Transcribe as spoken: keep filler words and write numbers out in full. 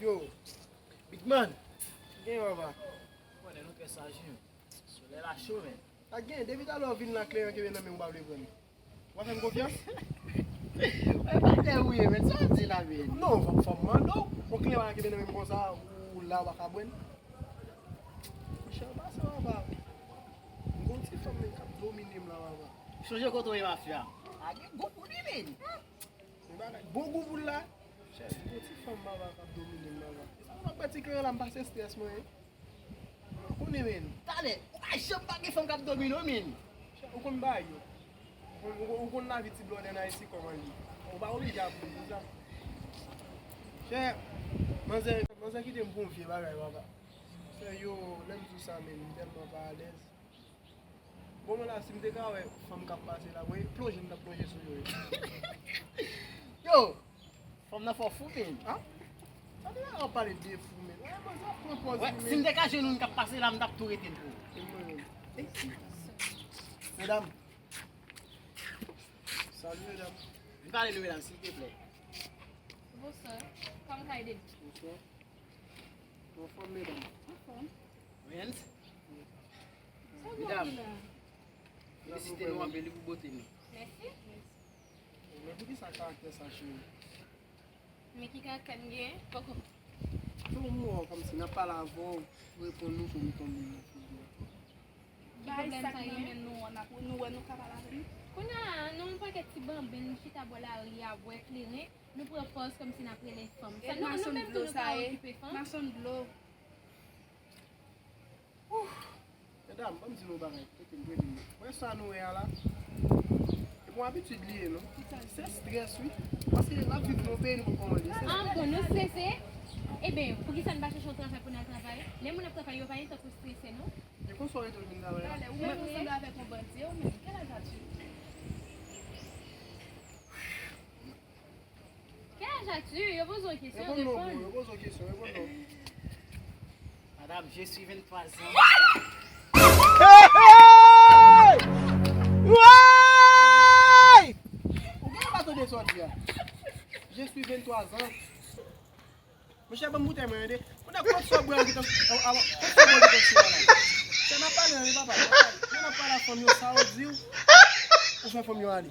Yo, Big Man, gen papa. Konnen nou trè saj wi. Solèy la cho, men. Pa gen, depi talè w vin la, kleren kenbe nan men w, ou pa vle pran. Ou pa fè m konfyans? Mwen pa tè ou ye, men sa w di la, men. Non, fò, fò m mande w. Yon kleren pa kenbe nan men m konsa, ou la, ou pa ka pran. Michel, pa sa, papa. M gon ti fanm, men, k ap domine m la, papa. Sonje kote w ye, mafya. A gen gwo pou li, men. Bon gou pou l la. Chè, yon ti fanm baba k ap domine m baba. Sa m ap pran ti kleren la, m pase estrès mwen. Ou konnen, men. Talè, ou pa janm pa gen fanm k ap domine w, men. Chè, ou konn bagay yo. Ou konn, ou konn, ou konn lavi ti blòdè an Ayiti kòman l ye. Ou pa oblije ap di sa. Chè, manzè, manzè kite m pou yon vye bagay, baba. Chè, yo, lè m di w sa, men, m tèlman pa alèz. Bon, mwen la, si m te ka wè fanm k ap pase la, mwen, plonje m t ap plonje sou yo, wi. Yo! Fanm nan fè w fou, men. Ah? Sa te la w ap pale de fou, men. Wè, mwen, sa pran pòz. Wè, li, si m te ka jwenn youn k ap pase la, m t ap tou rete l pou ou. E mwen menm. Medam. Salut, medam. Vin pale nou, medam, silteplè. Bonswa. Kòman ka ede m? Bonswa. Anfòm, medam. Anfòm. Rens. Medam, felisite nou anpil pou bote nou. Mèsi. Men poukisa karaktè sa, cheri? Men ki karaktè m gen? Poko. Fè yon mo kòmsi n ap pale avè w, ou reponn nou, fò nou tonbe nan figi w. Bay sa k nan men nou an, n ap, nou wè nou ka pale avè nou. Kounye a, nou yon pakèt ti banben, nou chita bò lari a, bwè kleren, nou pran pòz kòmsi n ap rele fanm. Sa nou, nou menm tou nou ka okipe fanm. Machann dlo. Ouf! Medam, ban m di nou yon bagay, kote m premye. Wè sa nou wè a la? E bon abitid li ye, non? Se estrès, wi. Paske n ap viv nan yon peyi nou pa konn kòman l ye. Se estrès. Ah, bon, nou strese? Eben, poukisa n pa chèche yon travay pou n al travay? Lè moun ap travay, yo pa gen tan pou strese, non? E konsa w rete w vin travay la? Talè, ou menm ou sanble avèk yon bandi, ou menm. Quel âge as-tu? Quel âge as-tu? Yo poze w kesyon, reponn non, reponn. Bro, yo poze w kesyon, reponn non. Madame, je suis vingt-trois ans. Hey! Ou gen pa tande sa w di a? Je suis vingt-trois ans. Monchè, ban m boutèy mwen, tande. Monchè, kot sa w bwè w gentan, a, a, kot sa w bwè w gentan sou la? Chè, n ap pale, tande, papa, n ap pale. Men n ap pale a fanm yo, sa yo di w, ou fè fanm yo ale.